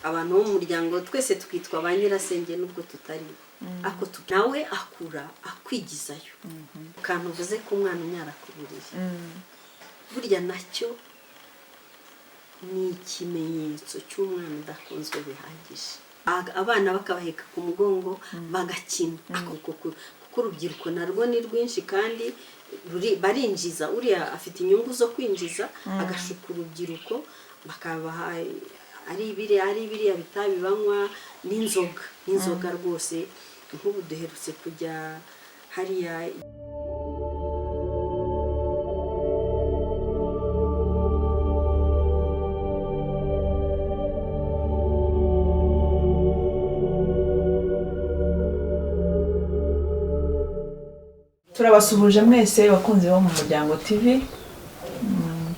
Abantu bo mu muryango twese twitwa ba nyirasenge nubwo tutari bo, ako nawe akura akwigizayo. Akantu uvuze ko umwana unyara ku buriri, burya nacyo ni ikimenyetso cy'umwana udakunzwe bihagije. Abana bakabaheka ku mugongo bagakina. Ako kuko urubyiruko narwo ni rwinshi kandi barinjiza. Uriya afite inyungu zo kwinjiza, agashuka urubyiruko, bakabaha ari biriya bitabi banywa n'inzoga rwose. Nk'ubu duherutse kujya hariya. Turabasuhuje mwese bakunzi bo mu Muryango TV.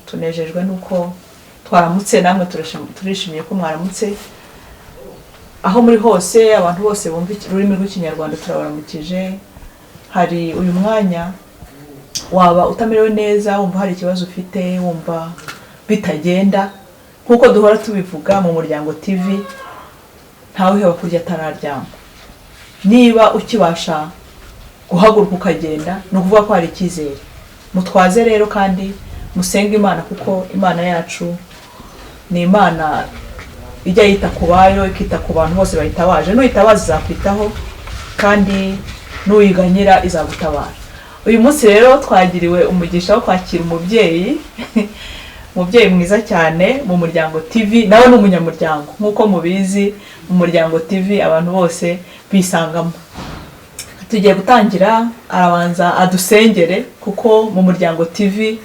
Tunejejwe n'uko twaramutse namwe, turishimiye ko mwaramutse aho muri hose. Abantu bose bumva ururimi rw'Ikinyarwanda turabaramukije. Hari uyu mwanya waba utamerewe neza, wumva hari ikibazo ufite, wumva bitagenda, nk'uko duhora tubivuga mu Muryango TV, ntawe uheba kurya atararyama. Niba ukibasha guhaguruka ukagenda, ni ukuvuga ko hari icyizere. Mutwaze rero kandi musenge Imana, kuko Imana yacu ni Imana ijya yita ku bayo, ikita ku bantu bose bayitabaje. Nuyitabaza izakwitaho, kandi nuyiganyira izagutabara. Uyu munsi rero twagiriwe umugisha wo kwakira umubyeyi mwiza cyane mu Muryango TV. Nawe ni umunyamuryango. Nk'uko mubizi, mu Muryango TV abantu bose bisangamo. Tugiye gutangira, arabanza adusengere, kuko mu Muryango TV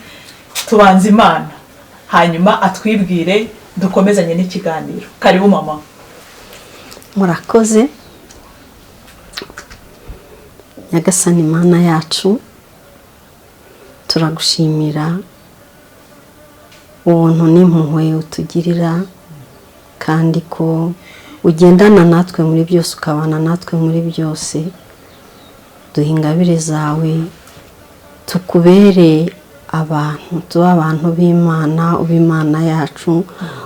tubanza Imana, hanyuma atwibwire, dukomezanye n'ikiganiro. Karibu mama. Murakoze. Nyagasani Mana yacu, turagushimira ubuntu n'impuhwe utugirira, kandi ko ugendana natwe muri byose, ukabana natwe muri byose. Duha ingabire zawe, tukubere abantu, tube abantu b'Imana, ube Imana yacu.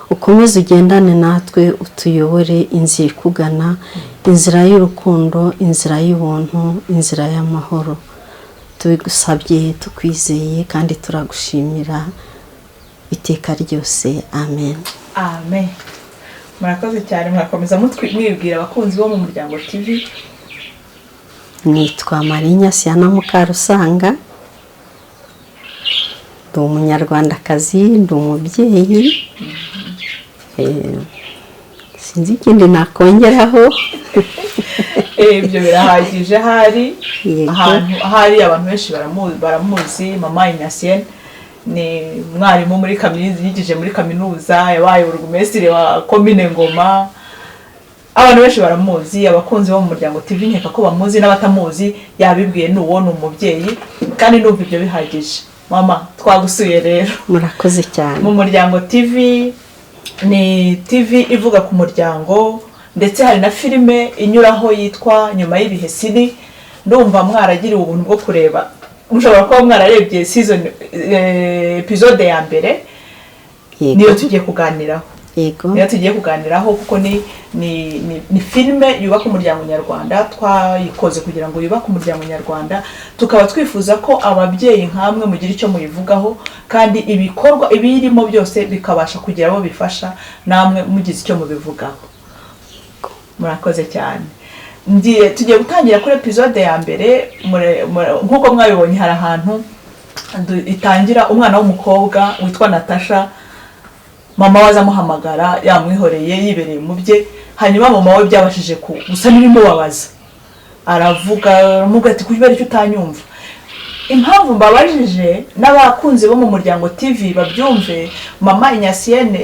Ukomeze ugendane natwe, utuyobore inzira ikugana, inzira y'urukundo, inzira y'ubuntu, inzira y'amahoro. Tubigusabye tukwizeye kandi turagushimira iteka ryose. Amen. Amen. Murakoze cyane. Mwakomeza mwibwira abakunzi bo mu Muryango TV. Nitwa Marinya Siyana Mukarusanga, ndi Umunyarwandakazi, ndi umubyeyi. Sinzi ikindi nakongeraho. Ibyo birahagije ahari. Yego. Ahantu ahari abantu benshi baramuzi. Mama Ignatienne ni umwarimu muri kaminuza, yigije muri kaminuza, yabaye burugumesitiri wa komine Ngoma. Abantu benshi baramuzi. Abakunzi bo mu Muryango TV nkeka ko bamuzi, n'abatamuzi yabibwiye, ni uwo, ni umubyeyi, kandi ndumva ibyo bihagije. Mama, twagusuye rero. Murakoze cyane. Mu Muryango TV ni TV ivuga ku muryango, ndetse hari na filime inyuraho yitwa Nyuma y'ibihe Sini. Ndumva mwaragiriwe ubuntu bwo kureba, mushobora kuba mwararebye season, episode ya mbere. Niyo tugiye kuganiraho. Niyo tugiye kuganiraho, kuko ni filime yubaka umuryango nyarwanda. Twayikoze kugira ngo yubake umuryango nyarwanda, tukaba twifuza ko ababyeyi nkamwe mugira icyo muyivugaho, kandi ibikorwa ibirimo byose bikabasha kugira abo bifasha, namwe mugize icyo mubivugaho. Murakoze cyane. Ngiye, tugiye gutangira kuri episode ya mbere. Nk'uko mwabibonye, hari ahantu itangira umwana w'umukobwa witwa Natasha, mama we aza amuhamagara yamwihoreye yibereye mu bye. Hanyuma mama we byabashije gusa n'ibimubabaza, aravuga, aramubwira ati: "Kubera icyo utanyumva?" Impamvu mbabajije, n'abakunzi bo mu Muryango TV babyumve, mama Ignatienne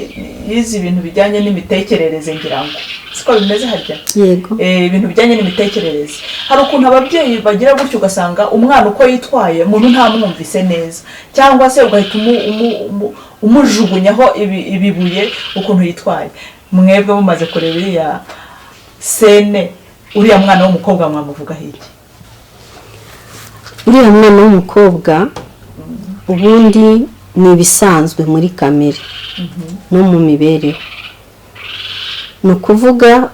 yize ibintu bijyanye n'imitekerereze, ngira ngo siko bimeze harya? Yego. Ibintu bijyanye n'imitekerereze, hari ukuntu ababyeyi bagira gutyo, ugasanga umwana uko yitwaye umuntu ntamwumvise neza, cyangwa se ugahita umujugunyaho ibibuye ukuntu yitwaye. Mwebwe mumaze kureba iriya scène, uriya mwana w'umukobwa mwamuvugaho iki? Uriya mwana w'umukobwa ubundi ni ibisanzwe muri kamere no mu mibereho. Ni ukuvuga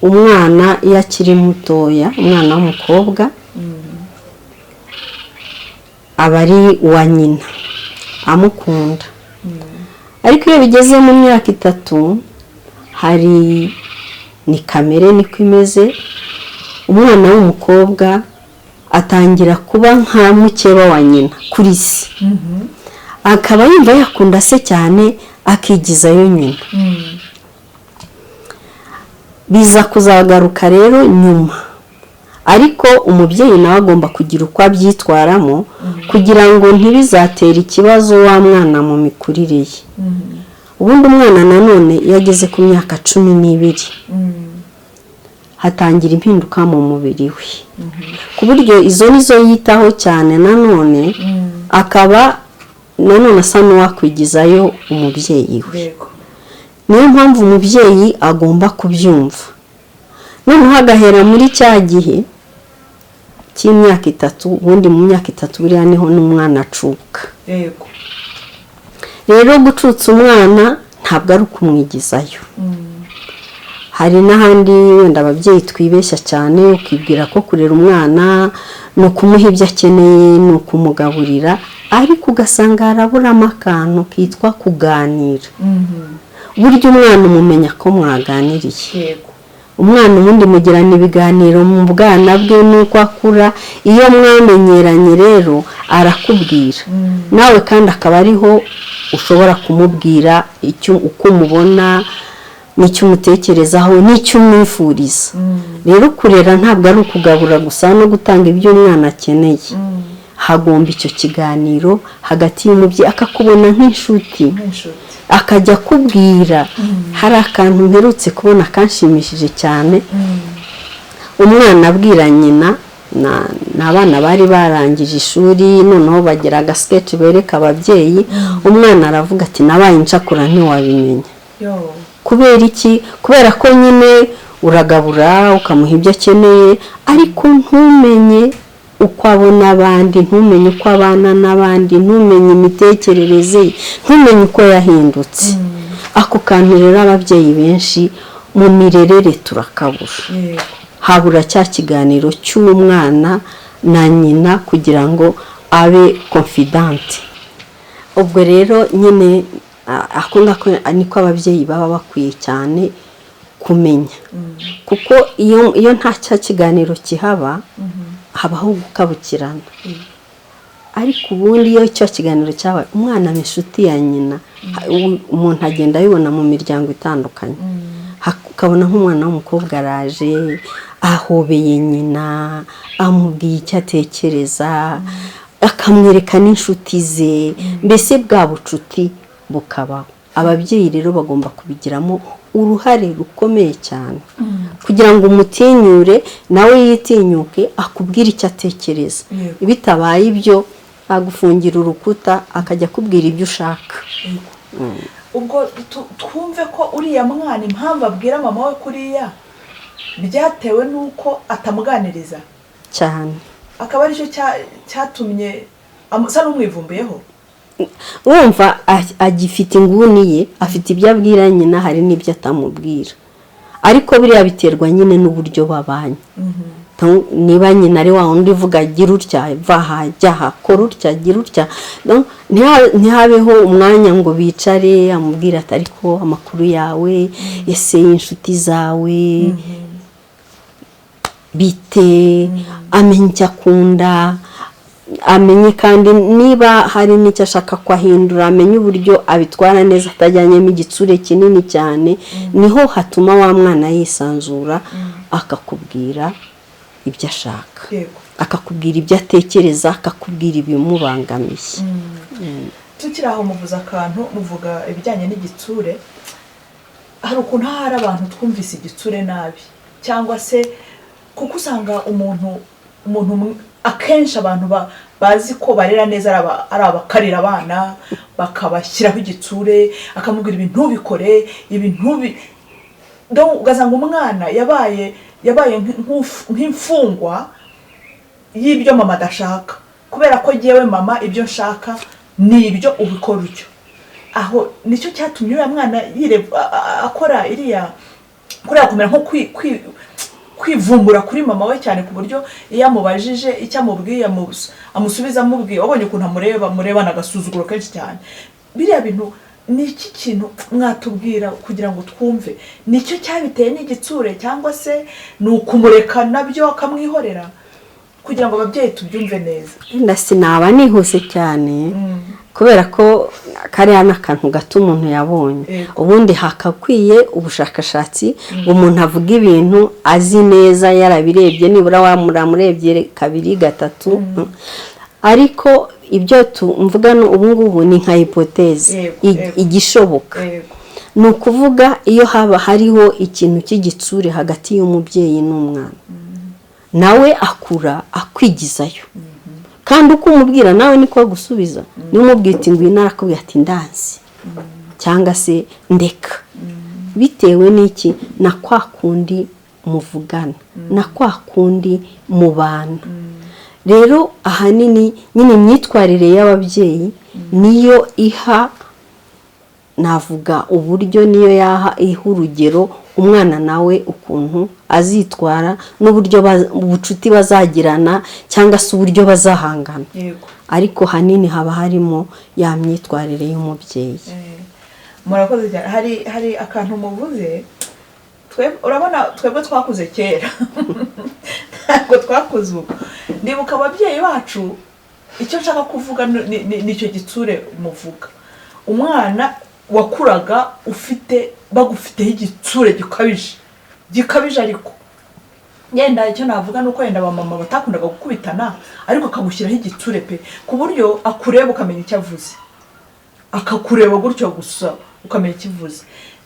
umwana iyo akiri mutoya, umwana w'umukobwa aba ari uwa nyina, amukunda. Ariko iyo bigeze mu myaka 3, hari ni kamere niko imeze, umwana w'umukobwa atangira kuba nka mukeba wa nyina kuri se, akaba yumva yakunda se cyane, akigizayo nyina. Biza kuzagaruka rero nyuma, ariko umubyeyi nawe agomba kugira uko abyitwaramo kugira ngo ntibizatere ikibazo wa mwana mu mikurire ye. Ubundi umwana nanone iyo ageze ku myaka 12, hatangira impinduka mu mubiri we, ku buryo izo nizo yitaho cyane, nanone akaba nanone asa n'uwakwigizayo umubyeyi we. Niyo mpamvu umubyeyi agomba kubyumva, noneho agahera muri cya gihe cy'imyaka 3. Ubundi mu myaka 3 buriya niho n'umwana acuka. Rero gucutsa umwana ntabwo ari ukumwigizayo. Hari n'ahandi wenda ababyeyi twibeshya cyane, ukibwira ko kurera umwana ni ukumuha ibyo akeneye, ni ukumugaburira, ariko ugasanga haraburamo akantu kitwa kuganira. Burya umwana umumenya ko mwaganiriye. Umwana ubundi mugirana ibiganiro mu bwana bwe n'uko akura. Iyo mwamenyeranye rero arakubwira nawe, kandi akaba ariho ushobora kumubwira icyo uko umubona n'icyo umutekerezaho n'icyo umwifuriza. Rero kurera ntabwo ari ukugabura gusa no gutanga ibyo umwana akeneye. Hagomba icyo kiganiro hagati y'umubyeyi, akakubona nk'inshuti, nk'inshuti, akajya akubwira. Hari akantu mperutse kubona kanshimishije cyane, umwana abwira nyina. Ni abana bari barangije ishuri, noneho bagira agasketch bereka ababyeyi. Umwana aravuga ati: "Nabaye incakura ntiwabimenya." Yo! Kubera iki? Kubera ko nyine uragabura, ukamuha ibyo akeneye, ariko ntumenye uko abona abandi, ntumenye uko abana n'abandi, ntumenye imitekerereze ye, ntumenye uko yahindutse. Ako kantu rero ababyeyi benshi mu mirerere turakabura. Habura cya kiganiro cy'umwana na nyina kugira ngo abe confidente. Ubwo rero nyine ako ngako niko ababyeyi baba bakwiye cyane kumenya, kuko iyo nta cya kiganiro kihaba, habaho gukabukirana. Ariko ubundi iyo icyo kiganiro cyabaye, umwana aba inshuti ya nyina. Umuntu agenda abibona mu miryango itandukanye. Ukabona nk'umwana w'umukobwa araje, ahobeye nyina, amubwiye icyo atekereza, akamwereka n'inshuti ze, mbese bwa bucuti bukabaho. Ababyeyi rero bagomba kubigiramo uruhare rukomeye cyane kugira ngo umutinyure, nawe yitinyuke akubwire icyo atekereza. Bitabaye ibyo, agufungira urukuta, akajya akubwira ibyo ushaka. Ubwo twumve ko uriya mwana impamvu abwira mama we kuriya byatewe n'uko atamuganiriza? Cyane. Akaba aricyo cyatumye asa n'umwivumbuyeho. Wumva agifite inguni ye, afite ibyo abwira nyina, hari n'ibyo atamubwira. Ariko biriya biterwa nyine n'uburyo babanye. Niba nyina ari wa wundi uvuga: "Gira utya, va aha, jya aha, kora utya, gira utya," ntihabeho umwanya ngo bicare, amubwire ati: "Ariko amakuru yawe, ese inshuti zawe bite?" Amenye icyo akunda, amenye kandi niba hari n'icyo ashaka ko ahindura, amenye uburyo abitwara neza atajyanyemo igitsure kinini cyane. Niho hatuma wa mwana yisanzura, akakubwira ibyo ashaka, akakubwira ibyo atekereza, akakubwira ibimubangamiye. Tukiri aho, muvuze akantu, muvuga ibijyanye n'igitsure. Hari ukuntu hari abantu twumvise igitsure nabi, cyangwa se kuko usanga umuntu akenshi abantu bazi ko barera neza ari abakarira abana, bakabashyiraho igitsure, akamubwira ibi ntubikore, ibi ntubi. Donc ugasanga umwana yabaye nk'imfungwa y'ibyo mama adashaka, kubera ko jyewe mama ibyo nshaka ni ibyo, ubikora utyo. Aho nicyo cyatumye uriya mwana akora iriya. Kuriya kumera nko kwivumbura kuri mama we cyane, ku buryo iyo amubajije icyo amubwiye amusubiza amubwiye, wabonye ukuntu amureba, murebana agasuzuguro kenshi cyane. Biriya bintu ni iki kintu mwatubwira kugira ngo twumve nicyo cyabiteye? N'igitsure, cyangwa se ni ukumureka nabyo akamwihorera, kugira ngo ababyeyi tubyumve neza? Wenda sinaba nihuse cyane, kubera ko kariya ni akantu gato umuntu yabonye. Ubundi hakakwiye ubushakashatsi, umuntu avuga ibintu azi neza, yarabirebye, nibura wamurebye kabiri, gatatu. Ariko ibyo mvuga ubu ngubu ni nka hypothèse. Igishoboka ni ukuvuga iyo haba hariho ikintu cy'igitsure hagati y'umubyeyi n'umwana, nawe akura akwigizayo, kandi uko umubwira nawe niko agusubiza. Niba umubwira uti "Ngwino", arakubwira ati "Ndanzi" cyangwa se "Ndeka", bitewe n'iki? Na kwa kundi muvugana, na kwa kundi mubana. Rero ahanini nyine imyitwarire y'ababyeyi niyo iha, navuga uburyo, niyo yaha iha urugero umwana nawe ukuntu azitwara n'uburyo ubucuti bazagirana cyangwa se uburyo bazahangana. Ariko hanini haba harimo ya myitwarire y'umubyeyi. Murakoze cyane. Hari akantu muvuze. Urabona twebwe twakuze kera, ntabwo twakuze ubu. Ndibuka ababyeyi bacu, icyo nshaka kuvuga ni icyo gitsure muvuga. Umwana wakuraga ufite, bagufiteho igitsure gikabije, gikabije, ariko yenda icyo navuga ni uko yenda abamama batakundaga gukubitana, ariko akagushyiraho igitsure pe, ku buryo akureba ukamenya icyo avuze, akakureba gutyo gusa ukamenya icyo ivuze.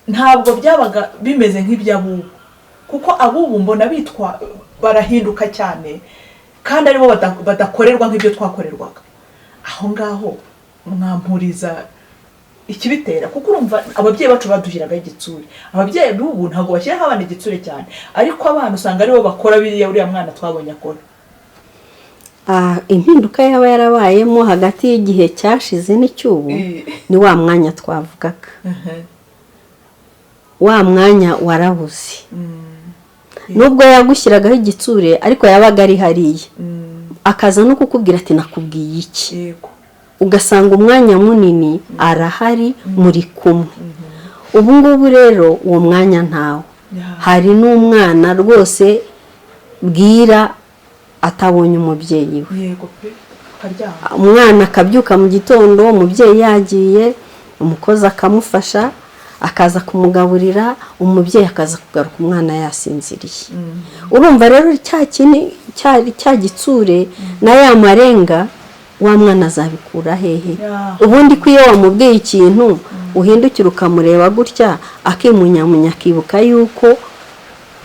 Ntabwo byabaga bimeze nk'iby'abubu, kuko abubu mbona bitwa barahinduka cyane, kandi aribo badakorerwa nk'ibyo twakorerwaga. Aho ngaho mwampuriza ikibitera, kuko urumva ababyeyi bacu badushyiragaho igitsure. Ababyeyi b'ubu ntabwo bashyiraho abana igitsure cyane, ariko abana usanga aribo bakora biriya uriya mwana twabonye akora. Impinduka yaba yarabayemo hagati y'igihe cyashize n'icy'ubu ni wa mwanya twavugaga, wa mwanya warabuze. Nubwo yagushyiragaho igitsure, ariko yabaga ari hariya, akaza no kukubwira ati "Nakubwiye iki?" Ugasanga umwanya munini arahari, muri kumwe. Ubu ngubu rero uwo mwanya ntawo. Hari n'umwana rwose bwira atabonye umubyeyi we. Yego pe, akaryama. Umwana akabyuka mu gitondo umubyeyi yagiye, umukozi akamufasha, akaza kumugaburira, umubyeyi akaza kugaruka umwana yasinziriye. Urumva rero cya kini cya gitsure na ya marenga, wa mwana azabikura hehe? Ubundi ko iyo wamubwiye ikintu, uhindukira ukamureba gutya, akimunyamunya, akibuka yuko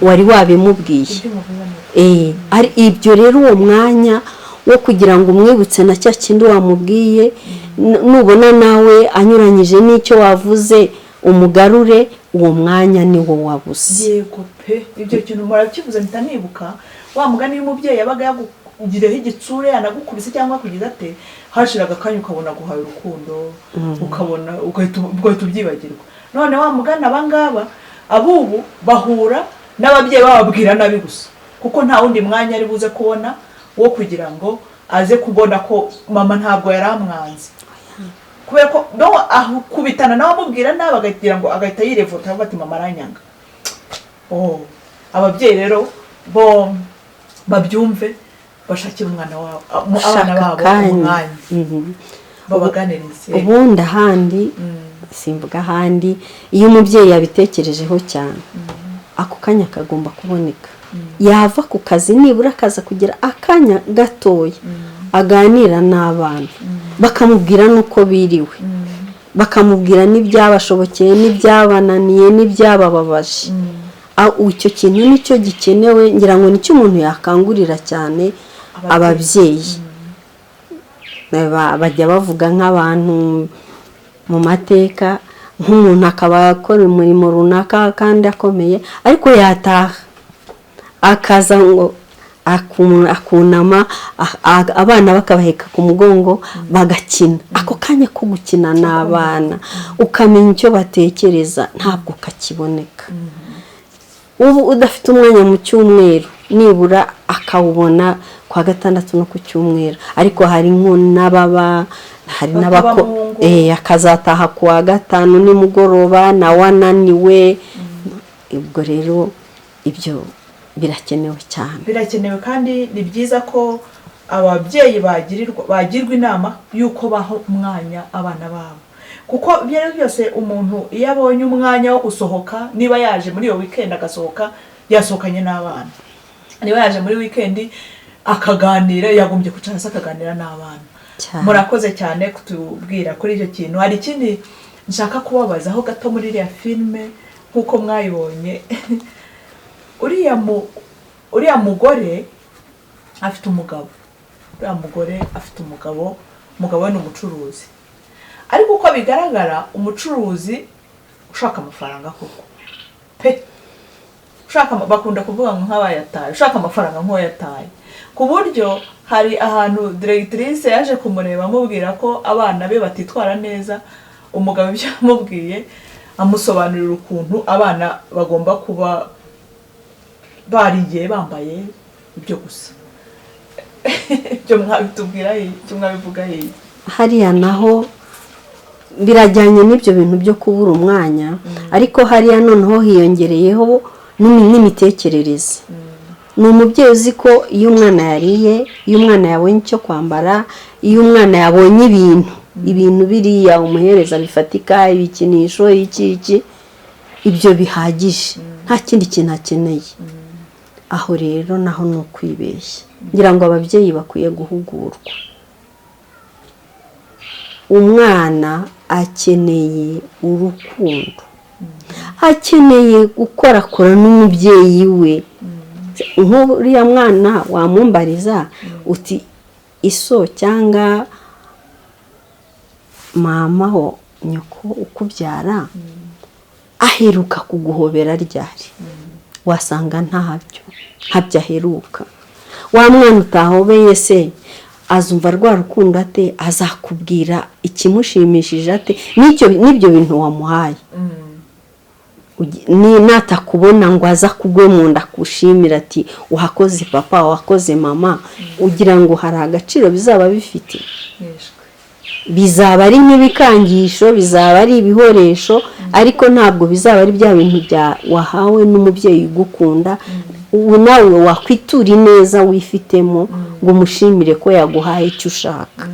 wari wabimubwiye. Ibyo muvuze ni Ari ibyo rero, uwo mwanya wo kugira ngo umwibutse na cya kindi wamubwiye, nubona nawe anyuranyije n'icyo wavuze, umugarure, uwo mwanya ni wo wabuze. Yego pe, ibyo kintu murakivuze mpita nibuka wa mugani w'umubyeyi yabaga yakugireho igitsure, yanagukubise cyangwa akugize ate, hashiraga akanya ukabona aguhaye urukundo, ukabona ugahita ubyibagirwa. None wa mugani abangaba abubu bahura n'ababyeyi bababwira nabi gusa, kuko nta wundi mwanya ari buze kubona wo kugira ngo aze kubona ko mama ntabwo yari amwanze, kubera ko no akubitana nawe amubwira nabi, akagira ngo agahita yirevota, avuga ati "Mama aranyanga." Oh, ababyeyi rero bo babyumve, bashakire umwana wabo, abana Ushaka babo akanya. umwanya, babaganirize. Ubundi ahandi, simvuga ahandi, iyo umubyeyi yabitekerejeho cyane, ako kanya kagomba kuboneka. Yava ku kazi nibura akaza kugira akanya gatoya aganira n'abana, bakamubwira n'uko biriwe, bakamubwira n'ibyabashobokeye, n'ibyabananiye, n'ibyabababaje. Icyo kintu nicyo gikenewe, ngira ngo nicyo umuntu yakangurira cyane ababyeyi. Bajya bavuga nk'abantu mu mateka, nk'umuntu akaba akora umurimo runaka kandi akomeye, ariko yataha akaza ngo akunama, abana bakabaheka ku mugongo, bagakina. Ako kanya ko gukina n'abana, ukamenya icyo batekereza, ntabwo kakiboneka. Ubu udafite umwanya mu cyumweru, nibura akawubona kwa gatandatu no ku cyumweru. Ariko hari n'ababa hari Bataba n'abako mu ngo. Akazataha ku wa gatanu nimugoroba nawe ananiwe. Ubwo rero ibyo birakenewe cyane. Birakenewe, kandi ni byiza ko ababyeyi bagirwa inama y'uko baha umwanya abana babo, kuko ibyo ari byo byose umuntu iyo abonye umwanya wo gusohoka, niba yaje muri iyo weekend agasohoka, yasohokanye n'abana. Niba yaje muri weekend akaganira, yagombye kwicara hasi akaganira n'abana. Cyane. Murakoze cyane kutubwira kuri icyo kintu. Hari ikindi nshaka kubabazaho gato muri iriya filime nk'uko mwayibonye. Uriya mugore afite umugabo, uriya mugore afite umugabo, umugabo we ni umucuruzi, ariko uko bigaragara umucuruzi ushaka amafaranga koko pe, ushaka bakunda kuvuga ngo nk'abayataye, ushaka amafaranga nk'uwayataye, ku buryo hari ahantu directrice yaje kumureba amubwira ko abana be batitwara neza. Umugabo ibyo yamubwiye, amusobanurira ukuntu abana bagomba kuba bariye, bambaye, ibyo gusa. Ibyo mwabitubwira, ibyo mwabivuga hehe? Hariya naho birajyanye n'ibyo bintu byo kubura umwanya, ariko hariya noneho hiyongereyeho n'imitekerereze. Ni umubyeyi uzi ko iyo umwana yariye, iyo umwana yabonye icyo kwambara, iyo umwana yabonye ibintu biriya umuhereza bifatika, ibikinisho, iki iki, ibyo bihagije, nta kindi kintu akeneye. Aho rero naho ni ukwibeshya. Ngira ngo ababyeyi bakwiye guhugurwa. Umwana akeneye urukundo, akeneye gukorakora n'umubyeyi we. Nk'uriya mwana wamumbariza uti iso cyangwa mama ho nyoko ukubyara aheruka kuguhobera ryari? Wasanga ntabyo aheruka. Wa mwana utahobeye se azumva rwa rukundo ate? Azakubwira ikimushimishije ate n'ibyo bintu wamuhaye? Ni natakubona ngo aza kugwe mu nda akushimira ati "Wakoze papa, wakoze mama," ugira ngo hari agaciro bizaba bifite? Yishwe. Bizaba ari nk'ibikangisho, bizaba ari ibihoresho, ariko ntabwo bizaba ari bya bintu bya wahawe n'umubyeyi ugukunda. Ubu nawe wakwitura ineza wifitemo ngo umushimire ko yaguhaye icyo ushaka.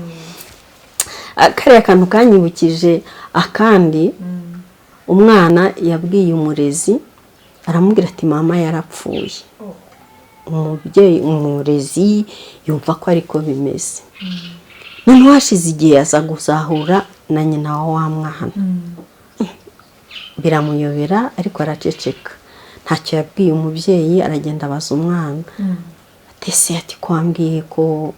Kariya kantu kanyibukije akandi. Umwana yabwiye umurezi, aramubwira ati "Mama yarapfuye." Umubyeyi, umurezi yumva ko ariko bimeze. Noneho hashize igihe aza guzahura na nyina wa wa mwana, biramuyobera, ariko araceceka, ntacyo yabwiye umubyeyi. Aragenda abaza umwana ati "Ese," ati, "ko wambwiye ko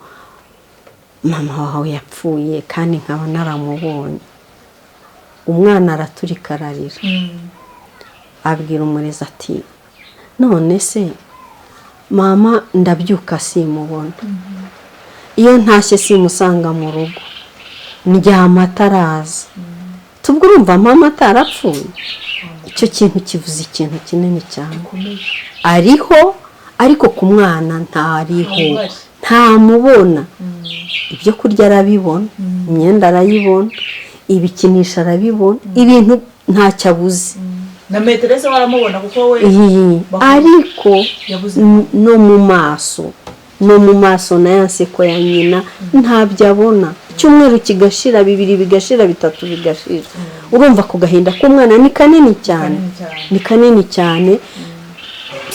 mama wawe yapfuye kandi nkaba naramubonye?" Umwana araturika ararira, abwira umurezi ati "None se mama ndabyuka simubona, iyo ntashye simusanga mu rugo, ndyama ataraza, tubwo urumva mama atarapfuye?" Icyo kintu kivuze ikintu kinini cyane. Gikomeye. Ariho, ariko ku mwana ntariho. Ntawuhari. Ntamubona. Ibyo kurya arabibona, imyenda arayibona, ibikinisho arabibona, ibintu ntacyo abuze. Na maîtresse waramubona kuko we Iyi, ariko Yabuze. no mu maso na ya nseko ya nyina ntabyo abona. Icyumweru kigashira, bibiri bigashira, bitatu bigashira. Urumva ku gahinda k'umwana ni kanini cyane. Kanini cyane. Ni kanini cyane.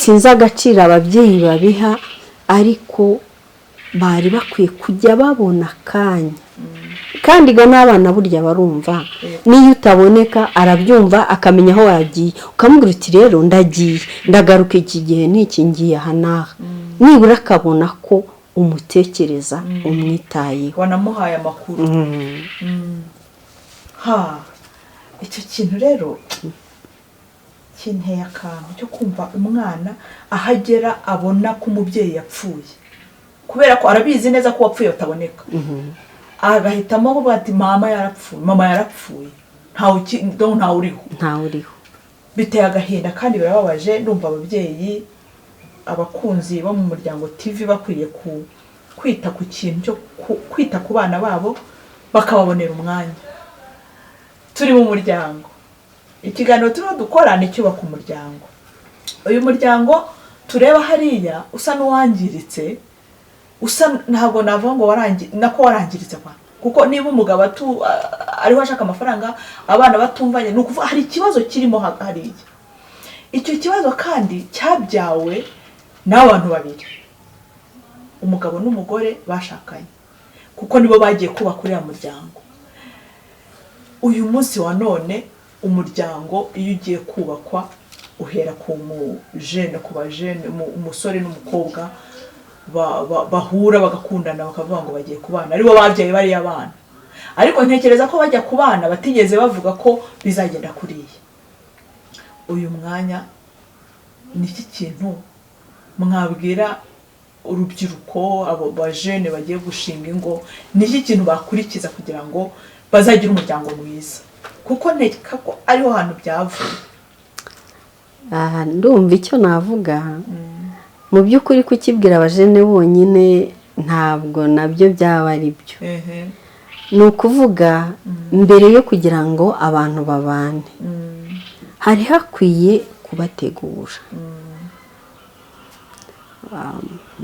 Sinzi agaciro ababyeyi babiha, ariko bari bakwiye kujya babona akanya. Kandi ga n'abana burya barumva, n'iyo utaboneka arabyumva, akamenya aho wagiye. Ukamubwira uti "Rero ndagiye, ndagaruka iki gihe n'iki, ngiye aha n'aha," nibura akabona ko umutekereza, umwitayeho. Wanamuhaye amakuru. Ha, icyo kintu rero kinteye akantu cyo kumva umwana aho agera abona ko umubyeyi yapfuye, kubera ko arabizi neza ko uwapfuye bataboneka, agahitamo kuvuga ati "Mama yarapfuye, mama yarapfuye, ntawe donc ntawe uriho." Ntawe uriho. Biteye agahinda kandi birababaje. Ndumva ababyeyi, abakunzi bo mu Muryango TV bakwiriye kwita ku kintu cyo kwita ku bana babo, bakababonera umwanya. Turi mu muryango, ikiganiro turiho dukora ni icyubaka umuryango. Uyu muryango tureba hariya usa n'uwangiritse, usa, ntabwo navuga ngo warangi, nako warangiritse kwa, kuko niba umugabo ariho ashaka amafaranga, abana batumvanye, ni ukuvuga hari ikibazo kirimo hariya. Icyo kibazo kandi cyabyawe n'abantu babiri, umugabo n'umugore bashakanye, kuko nibo bagiye kubaka uriya muryango. Uyu munsi wa none, umuryango iyo ugiye kubakwa uhera ku mujene, ku bajene, umusore n'umukobwa bahura bagakundana, bakavuga ngo bagiye kubana, aribo babyaye bariya bana. Ariko ntekereza ko bajya kubana batigeze bavuga ko bizagenda kuriya. Uyu mwanya ni iki kintu mwabwira urubyiruko, abo bajene bagiye gushinga ingo? Ni iki kintu bakurikiza kugira ngo bazagire umuryango mwiza? Kuko ntekeka ko ariho hantu byavuye. Aha ndumva icyo navuga mu by'ukuri, kukibwira abajene bonyine ntabwo nabyo byaba ari byo. Ni ukuvuga, mbere yo kugira ngo abantu babane, hari hakwiye kubategura.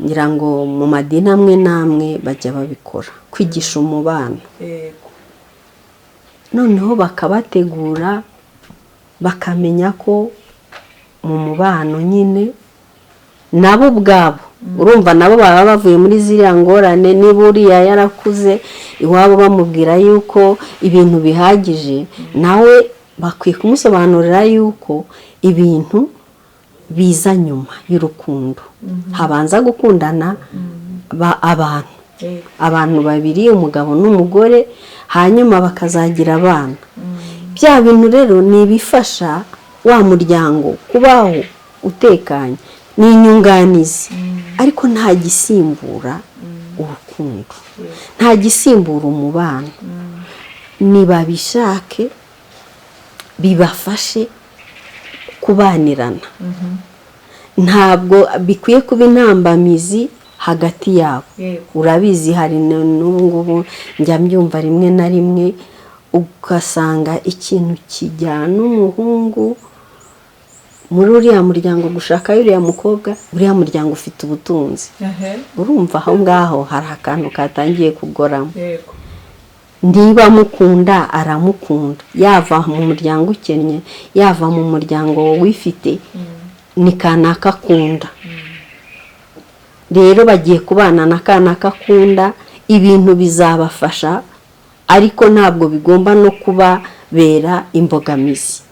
Ngira ngo mu madini amwe n'amwe bajya babikora, kwigisha umubano. Noneho bakabategura, bakamenya ko mu mubano nyine nabo ubwabo, urumva nabo baba bavuye muri ziriya ngorane. Niba uriya yarakuze iwabo bamubwira yuko ibintu bihagije, nawe bakwiye kumusobanurira yuko ibintu biza nyuma y'urukundo. Habanza gukundana abantu, abantu babiri, umugabo n'umugore, hanyuma bakazagira abana. Bya bintu rero ni ibifasha wa muryango kubaho utekanye, ni inyunganizi, ariko nta gisimbura urukundo, nta gisimbura umubano. Nibabishake bibafashe kubanirana, ntabwo bikwiye kuba intambamizi hagati yabo. Urabizi, hari n'ubu ngubu njya mbyumva rimwe na rimwe, ugasanga ikintu kijyana umuhungu muri uriya muryango gushaka uriya mukobwa, uriya muryango ufite ubutunzi. Urumva aho ngaho hari akantu katangiye kugoramo. Niba amukunda, aramukunda, yava mu muryango ukennye, yava mu muryango wifite, ni kanaka akunda. Rero bagiye kubana na kanaka akunda, ibintu bizabafasha, ariko ntabwo bigomba no kubabera imbogamizi,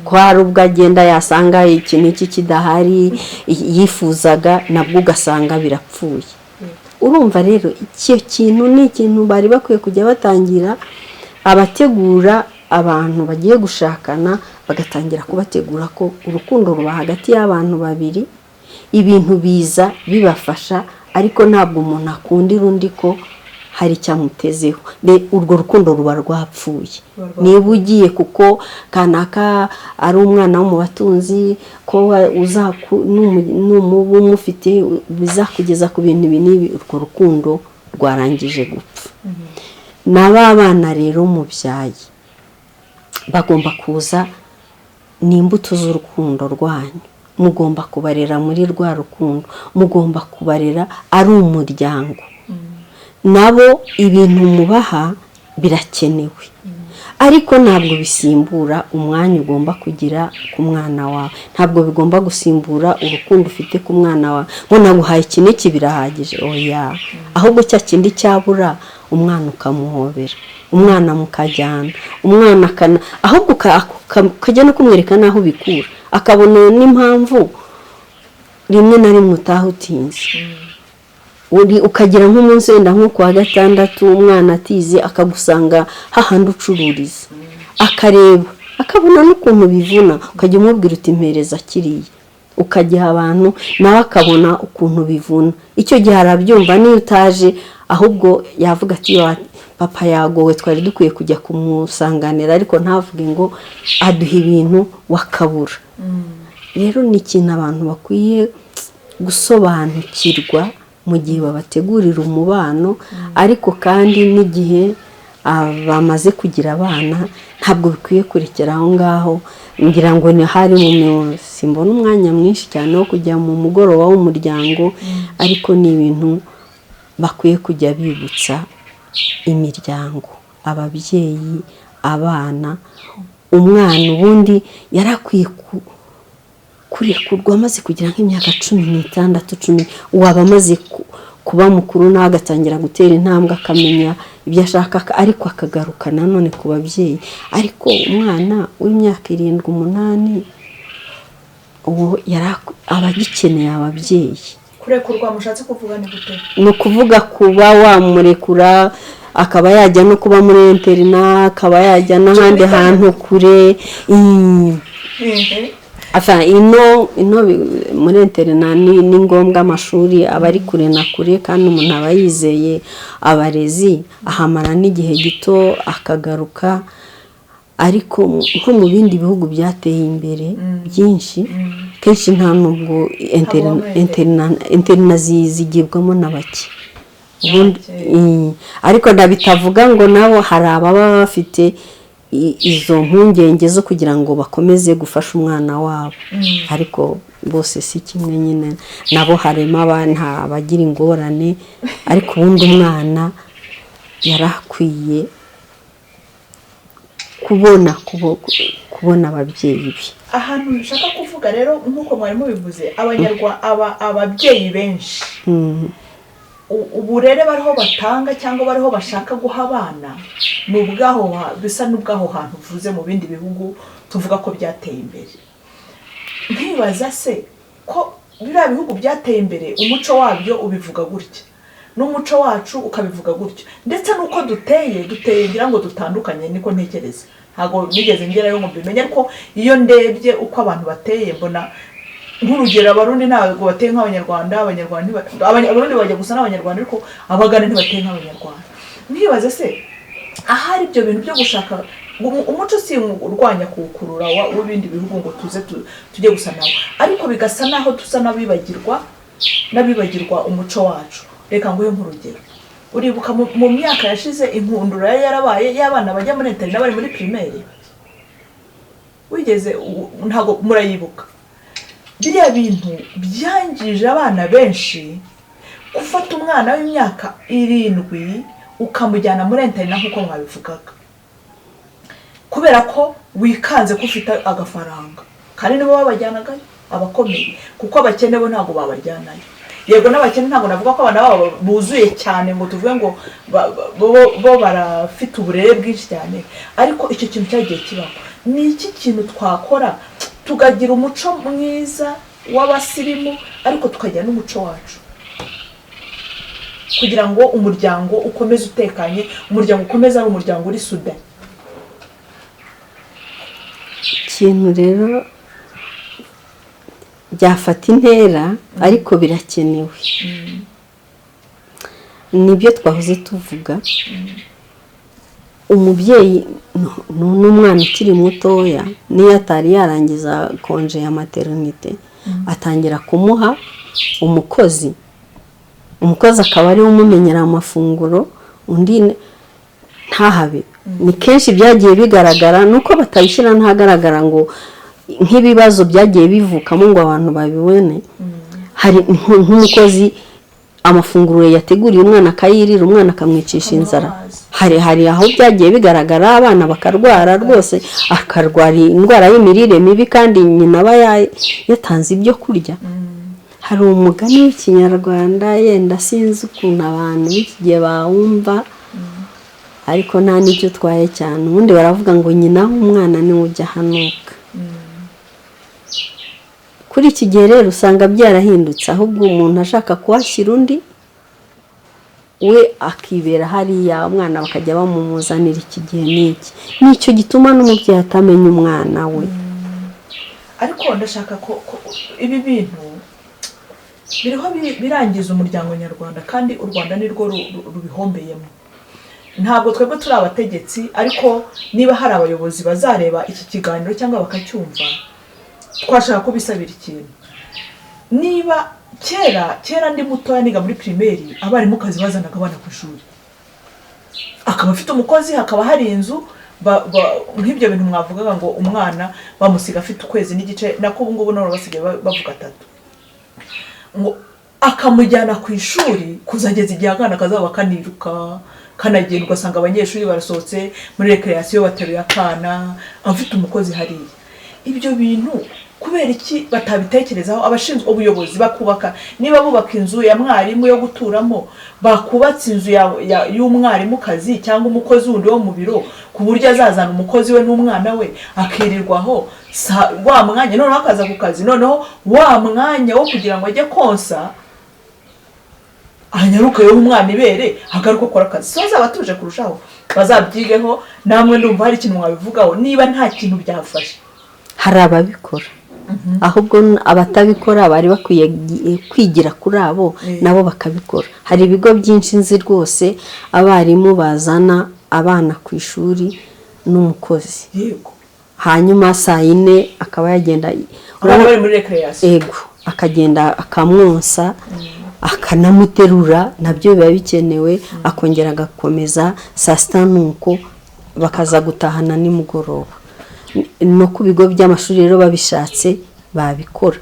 ko hari ubwo agenda yasanga iki n'iki kidahari yifuzaga, nabwo ugasanga birapfuye. Urumva rero icyo kintu ni ikintu bari bakwiye kujya batangira abategura abantu bagiye gushakana, bagatangira kubategura ko urukundo ruba hagati y'abantu babiri, ibintu biza bibafasha, ariko ntabwo umuntu akundira undi ko hari icyo amutezeho. Urwo rukundo ruba rwapfuye. Ruba rwapfuye. Niba ugiye kuko kanaka ari umwana wo mu batunzi, ko numuba umufite bizakugeza ku bintu ibi n'ibi, urwo rukundo rwarangije gupfa. Na ba bana rero mubyaye bagomba kuza ni imbuto z'urukundo rwanyu. Mugomba kubarera muri rwa rukundo, mugomba kubarera ari umuryango. Nabo ibintu mubaha birakenewe, ariko ntabwo bisimbura umwanya ugomba kugira ku mwana wawe, ntabwo bigomba gusimbura urukundo ufite ku mwana wawe, ngo naguhaye iki n'iki birahagije. Oya, ahubwo cya kindi cyabura, umwana ukamuhobera, umwana mukajyana, umwana akana, ahubwo ukajya no kumwereka n'aho ubikura, akabona n'impamvu rimwe na rimwe utaha utinze. Ukagira nk'umunsi wenda nko ku wa gatandatu umwana atize, akagusanga hahandi ucururiza, akareba, akabona n'ukuntu bivuna. Ukajya umubwira uti: "Mpereza kiriya," ukagiha abantu, nawe akabona ukuntu bivuna. Icyo gihe arabyumva. Niyo utaje, ahubwo yavuga ati: Papa yagowe, twari dukwiye kujya kumusanganira, ariko ntavuge ngo aduha ibintu wakabura. Rero ni ikintu abantu bakwiye gusobanukirwa mu gihe babategurira umubano, ariko kandi n'igihe bamaze kugira abana ntabwo bikwiye kurekera aho ngaho. Ngira ngo ni hari mu simbona umwanya mwinshi cyane wo kujya mu mugoroba w'umuryango, ariko ni ibintu bakwiye kujya bibutsa imiryango, ababyeyi, abana. Umwana ubundi yari akwiye kurekurwa amaze kugira nk'imyaka 16, 10, waba amaze kuba mukuru, nawe agatangira gutera intambwe, akamenya ibyo ashaka, ariko akagaruka nanone ku babyeyi. Ariko umwana w'imyaka 7, 8, uwo aba agikeneye ababyeyi. Kurekurwa mushatse kuvuga ni gute? Ni ukuvuga kuba wamurekura akaba yajya no kuba muri internat, akaba yajya n'ahandi hantu kure. Enfin, ino muri internat ni ngombwa, amashuri aba ari kure na kure, kandi umuntu aba yizeye abarezi, ahamara n'igihe gito akagaruka. Ariko nko mu bindi bihugu byateye imbere byinshi, kenshi nta nubwo internat zigibwamo na bake. Ubundi ariko ndabitavuga ngo nabo hari ababa bafite izo mpungenge zo kugira ngo bakomeze gufasha umwana wabo, ariko bose si kimwe nyine, nabo harimo abagira ingorane. Ariko ubundi umwana yari akwiye kubona ababyeyi be. Ahantu nshaka kuvuga rero, nk'uko mwari mubivuze, ababyeyi benshi, uburere bariho batanga cyangwa bariho bashaka guha abana ni ubwaho bisa n'ubwaho hantu uvuze mu bindi bihugu tuvuga ko byateye imbere. Nkibaza se ko biriya bihugu byateye imbere, umuco wabyo ubivuga gutya n'umuco wacu ukabivuga gutya, ndetse n'uko duteye ngira ngo dutandukanye, niko ntekereza. Ntabwo nigeze ngerayo ngo mbimenye, ariko iyo ndebye uko abantu bateye, mbona nk'urugero Abarundi ntabwo bateye nk'Abanyarwanda, Abanyarwanda Abarundi bajya gusa n'Abanyarwanda, ariko Abagande ntibateye nk'Abanyarwanda. Nkibaze se ahari ibyo bintu byo gushaka umuco si urwanya kuwukurura w'ibindi bihugu ngo tuze tujye gusa nawo, ariko bigasa naho dusa n'abibagirwa umuco wacu. Reka nguhe nk'urugero: uribuka mu myaka yashize inkundura yari yarabaye y'abana bajya muri internat bari muri primaire? Wigeze ntabwo murayibuka? Biriya bintu byangije abana benshi. Gufata umwana w'imyaka 7 ukamujyana muri internat nk'uko mwabivugaga, kubera ko wikanze ko ufite agafaranga, kandi nibo babajyanagayo abakomeye, kuko abakene bo ntabwo babajyanayo. Yego, n'abakene ntabwo navuga ko abana babo buzuye cyane ngo tuvuge ngo bo barafite uburere bwinshi cyane, ariko icyo kintu cyagiye kibaho. Ni iki kintu twakora tukagira umuco mwiza w'abasirimu, ariko tukagira n'umuco wacu, kugira ngo umuryango ukomeze utekanye, umuryango ukomeze ari umuryango uri soudé? Ikintu rero byafata intera, ariko birakenewe, nibyo twahoze tuvuga. Umubyeyi n'umwana ukiri mutoya, niyo atari yarangiza congé ya maternité, atangira kumuha umukozi, umukozi akaba ariwe umumenyera amafunguro, undi ntahabe. Ni kenshi byagiye bigaragara, nuko batabishyira ntagaragara ngo nk'ibibazo byagiye bivukamo ngo abantu babibone. Hari nk'umukozi amafunguro yateguriye umwana akayirira, umwana akamwicisha inzara. Hari aho byagiye bigaragara, abana bakarwara rwose, akarwara indwara y'imirire mibi kandi nyina aba yatanze ibyo kurya. Hari umugani w'Ikinyarwanda, yenda sinzi ukuntu abantu b'iki gihe bawumva, ariko nta n'icyo utwaye cyane. Ubundi baravuga ngo nyina w'umwana niwe ujya ahanuka. Kuri iki gihe rero usanga byarahindutse, ahubwo umuntu ashaka kuhashyira undi, we akibera hariya, umwana bakajya bamumuzanira. Iki gihe n'iki nicyo gituma n'umubyeyi atamenya umwana we. Ariko ndashaka ko ibi bintu biriho birangiza umuryango nyarwanda, kandi u Rwanda nirwo rubihombeyemo. Ntabwo twebwe turi abategetsi, ariko niba hari abayobozi bazareba iki kiganiro cyangwa bakacyumva, twashaka kubisabira ikintu. Niba kera kera ndi mutoya niga muri primaire, abarimukazi bazanaga abana ku ishuri, akaba afite umukozi, hakaba hari inzu nk'ibyo bintu mwavugaga ngo umwana bamusiga afite ukwezi n'igice, nako ubu ngubu none basigaye bavuga 3, ngo akamujyana ku ishuri kuzageza igihe akana kazaba kaniruka kanagenda, ugasanga abanyeshuri barasohotse muri récréation bateruye akana, afite umukozi hariya. Ibyo bintu kubera iki batabitekerezaho abashinzwe ubuyobozi, bakubaka, niba bubaka inzu ya mwarimu yo guturamo, bakubatse inzu y'umwarimukazi cyangwa umukozi wundi wo mu biro, ku buryo azazana umukozi we n'umwana we akirirwaho wa mwanya, noneho akaza ku kazi, noneho wa mwanya wo kugira ngo ajye konsa anyaruke umwana ibere, agaruke akora akazi, so azaba atuje kurushaho. Bazabyigeho namwe. Ndumva hari ikintu mwabivugaho, niba nta kintu byafasha. Hari ababikora, ahubwo abatabikora bari bakwiye kwigira kuri abo nabo bakabikora. Hari ibigo byinshi nzi rwose abarimu bazana abana ku ishuri n'umukozi, hanyuma saa 4 akaba yagenda. Abana bari muri récréation. Ego, akagenda akamwonsa, akanamuterura, nabyo biba bikenewe, akongera agakomeza saa 6, nuko bakaza gutahana nimugoroba. No ku bigo by'amashuri rero babishatse babikora,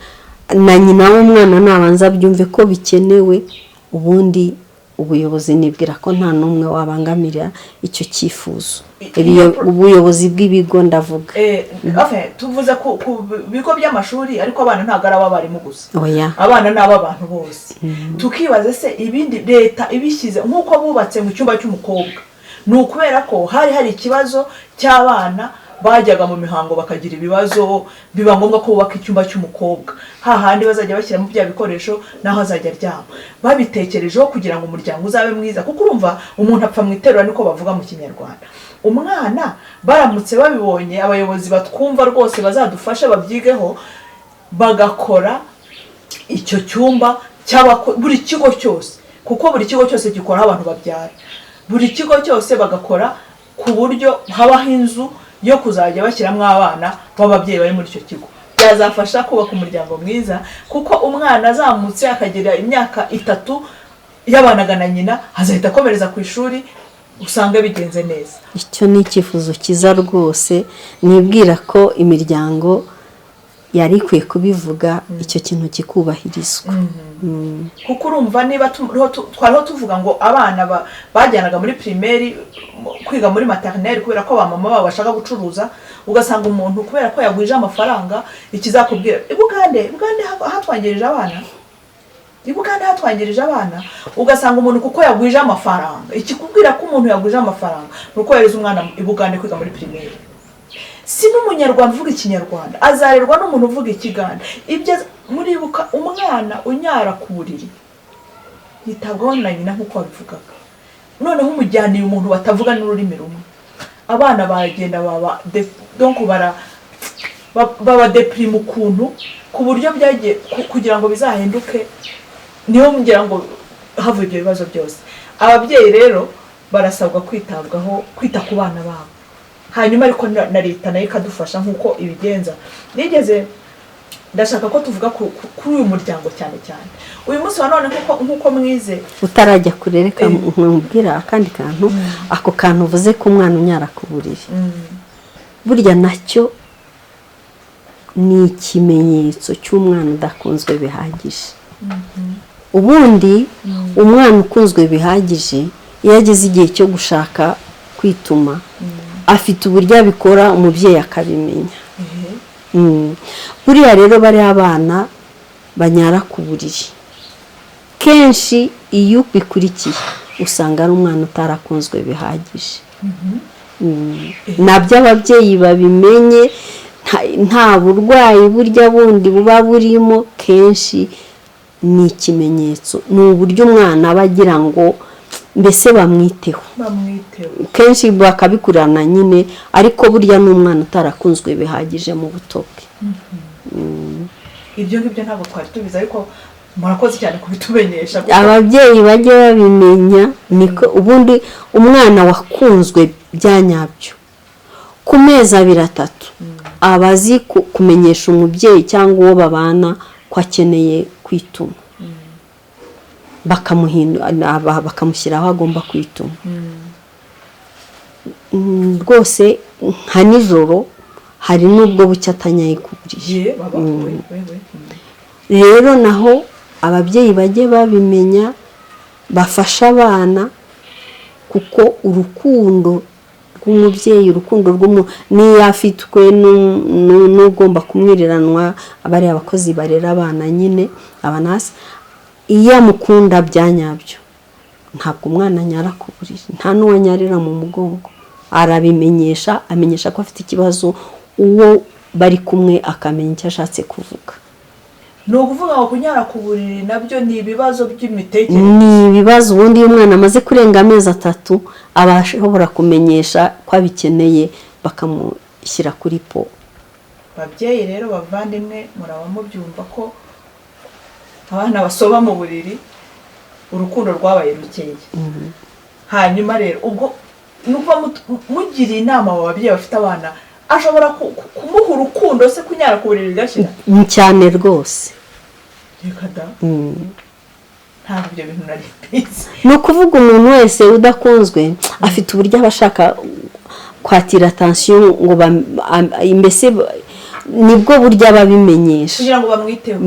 na nyina w'umwana nabanza abyumve ko bikenewe, ubundi ubuyobozi nibwira ko nta n'umwe wabangamira icyo cyifuzo. Ubuyobozi bw'ibigo ndavuga. Enfin, tuvuze ku bigo by'amashuri, ariko abana ntabwo ari ab'abarimu gusa. Oya. Abana ni ab'abantu bose. Tukibaza se ibindi leta ibishyize nk'uko bubatse mu cyumba cy'umukobwa, ni ukubera ko hari hari ikibazo cy'abana bajyaga mu mihango bakagira ibibazo, biba ngombwa ko bubaka icyumba cy'umukobwa, hahandi bazajya bashyiramo bya bikoresho n'aho azajya aryama. Babitekerejeho kugira ngo umuryango uzabe mwiza, kuko urumva umuntu apfa mu iterura, niko bavuga mu Kinyarwanda. Umwana baramutse babibonye, abayobozi batwumva rwose bazadufashe babyigeho, bagakora icyo cyumba buri kigo cyose, kuko buri kigo cyose gikoraho abantu babyara, buri kigo cyose bagakora ku buryo habaho inzu yo kuzajya bashyiramo abana b'ababyeyi bari muri icyo kigo. Byazafasha kubaka umuryango mwiza, kuko umwana azamutse akagera imyaka 3 yabanaga na nyina, azahita akomereza ku ishuri, usanga bigenze neza. Icyo ni icyifuzo cyiza rwose, nibwira ko imiryango yari ikwiye kubivuga, icyo kintu kikubahirizwa. Kuko urumva niba twariho tuvuga ngo abana bajyanaga muri primaire kwiga muri maternelle kubera ko ba mama babo bashaka gucuruza, ugasanga umuntu kubera ko yagwije amafaranga, ikizakubwira i Bugande, i Bugande hatwangirije abana, i Bugande hatwangirije abana, ugasanga umuntu kuko yagwije amafaranga, ikikubwira ko umuntu yagwije amafaranga ni uko yohereza umwana i Bugande kwiga muri primaire. Si n'Umunyarwanda uvuga Ikinyarwanda, azarerwa n'umuntu uvuga Ikigande. Ibyo muribuka, umwana unyara ku buriri yitabwaho na nyina nk'uko wabivugaga, noneho umujyaniye umuntu batavuga n'ururimi rumwe, abana baragenda baba donc baba déprimé ukuntu, ku buryo byagiye kugira ngo bizahinduke, niho ngira ngo havuye ibyo bibazo byose. Ababyeyi rero barasabwa kwitabwaho, kwita ku bana babo, hanyuma ariko na leta nayo ikadufasha nk'uko ibigenza. Nigeze ndashaka ko tuvuga kuri uyu muryango cyane cyane uyu munsi wa none, nk'uko mwize. Utarajya kure, reka nkubwira akandi kantu. Ako kantu uvuze ko umwana unyara ku buriri, burya nacyo ni ikimenyetso cy'umwana udakunzwe bihagije. Ubundi umwana ukunzwe bihagije, iyo ageze igihe cyo gushaka kwituma, afite uburyo abikora umubyeyi akabimenya. Buriya rero bariya abana banyara ku buriri, kenshi iyo ubikurikiye usanga ari umwana utarakunzwe bihagije. Nabyo ababyeyi babimenye, nta burwayi burya bundi buba burimo, kenshi ni ikimenyetso, ni uburyo umwana aba agira ngo mbese bamwiteho. Bamwiteho. Kenshi bakabikurana nyine, ariko burya ni umwana utarakunzwe bihagije mu buto bwe. Ibyo ngibyo ntabwo twari tubizi, ariko Murakoze cyane kubitumenyesha kuko Ababyeyi bajye babimenya. Niko ubundi umwana wakunzwe bya nyabyo, ku mezi 2, 3, aba azi kumenyesha umubyeyi cyangwa uwo babana ko akeneye kwituma, bakamushyira aho agomba kwituma. Rwose nka nijoro hari n'ubwo bucya atanyaye ku buriri. Ye baba we we we. Rero naho ababyeyi bajye babimenya, bafashe abana, kuko urukundo rw'umubyeyi, urukundo rw'umu n'iyo afitwe n'ugomba kumwiriranwa, bariya abakozi barera abana nyine, abanasi, iyo amukunda bya nyabyo, ntabwo umwana anyara ku buriri, nta n'uwanyarira mu mugongo. Arabimenyesha, amenyesha ko afite ikibazo, uwo bari kumwe akamenya icyo ashatse kuvuga. Ni ukuvuga ngo kunyara ku buriri nabyo ni ibibazo by'imitekerereze? Ni ibibazo. Ubundi iyo umwana amaze kurenga amezi 3, aba ashobora kumenyesha ko abikeneye, bakamushyira kuri pot. Babyeyi rero, bavandimwe, muraba mubyumva ko abana basoba mu buriri, urukundo rwabaye rukeya. Hanyuma rero ubwo nukuva mugiriye inama abo babyeyi bafite abana, ashobora kumuha urukundo se, kunyara ku buriri bigashira? Cyane rwose. Reka da! Ntabwo ibyo bintu nari mbizi. Ni ukuvuga umuntu wese udakunzwe afite uburyo aba ashaka kwatira attention, ngo mbese nibwo buryo aba abimenyesha kugira ngo bamwiteho.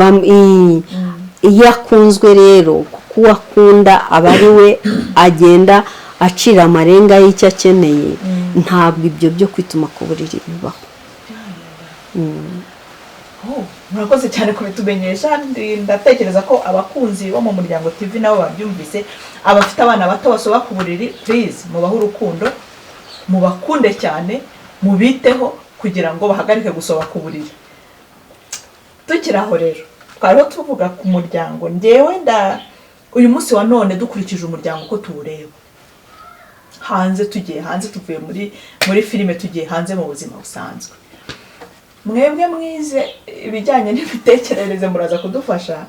Iyo akunzwe rero, kuko uwo akunda aba ari we agenda acira amarenga y'icyo akeneye, ntabwo ibyo byo kwituma ku buriri bibaho. Oh, murakoze cyane kubitumenyesha. Ndatekereza ko abakunzi bo mu Muryango TV nabo babyumvise. Abafite abana bato basoba ku buriri, please mubahe urukundo, mubakunde cyane, mubiteho kugira ngo bahagarike gusoba ku buriri. Tukiri aho rero, twariho tuvuga ku muryango. Ngewe nda uyu munsi wa none, dukurikije umuryango uko tuwureba hanze, tugiye hanze, tuvuye muri filime, tugiye hanze mu buzima busanzwe, mwebwe mwize ibijyanye n'imitekerereze muraza kudufasha.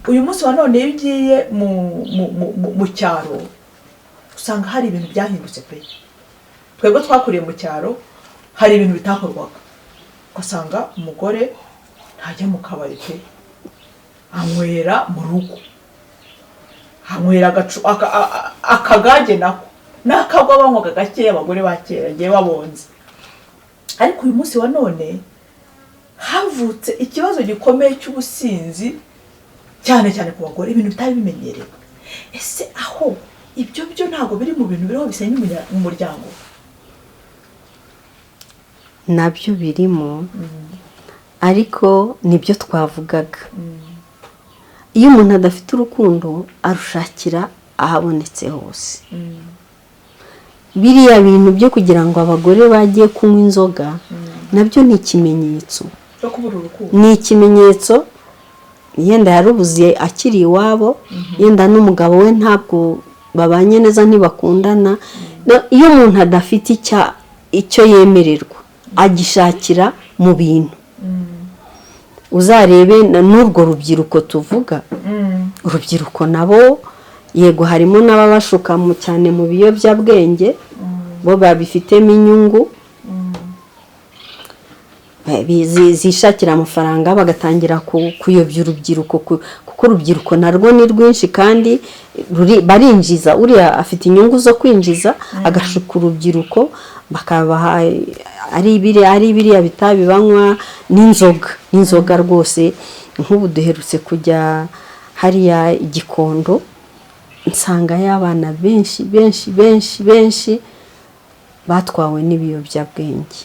Uyu munsi wa none iyo ugiye mu cyaro, usanga hari ibintu byahindutse pe. Twebwe twakuriye mu cyaro, hari ibintu bitakorwaga, ugasanga umugore ntajya mu kabari pe, anywera mu rugo, anywera akagage, nako n'akagwa banywaga gakeya, abagore ba kera ngewe babonze. Ariko uyu munsi wa none havutse ikibazo gikomeye cy'ubusinzi, cyane cyane ku bagore, ibintu bitari bimenyerewe. Ese aho ibyo byo ntabwo biri mu bintu biriho bisenya umuryango? Nabyo birimo, ariko nibyo twavugaga: iyo umuntu adafite urukundo, arushakira ahabonetse hose. Biriya bintu byo kugira ngo abagore bagiye kunywa inzoga, nabyo ni ikimenyetso cyo kubura urukundo. Ni ikimenyetso. Yenda yarubuze akiri iwabo, yenda n'umugabo we ntabwo babanye neza, ntibakundana. Iyo umuntu adafite icyo yemererwa, agishakira mu bintu. Uzarebe n'urwo rubyiruko tuvuga, urubyiruko nabo yego harimo n'ababashuka cyane mu biyobyabwenge, bo babifitemo inyungu, zishakira amafaranga, bagatangira kuyobya urubyiruko, kuko urubyiruko narwo ni rwinshi kandi barinjiza. Uriya afite inyungu zo kwinjiza, agashuka urubyiruko, bakabaha ari biriya bitabi banywa n'inzoga, n'inzoga rwose. Nk'ubu duherutse kujya hariya i Gikondo, nsangayo abana benshi benshi benshi benshi batwawe n'ibiyobyabwenge.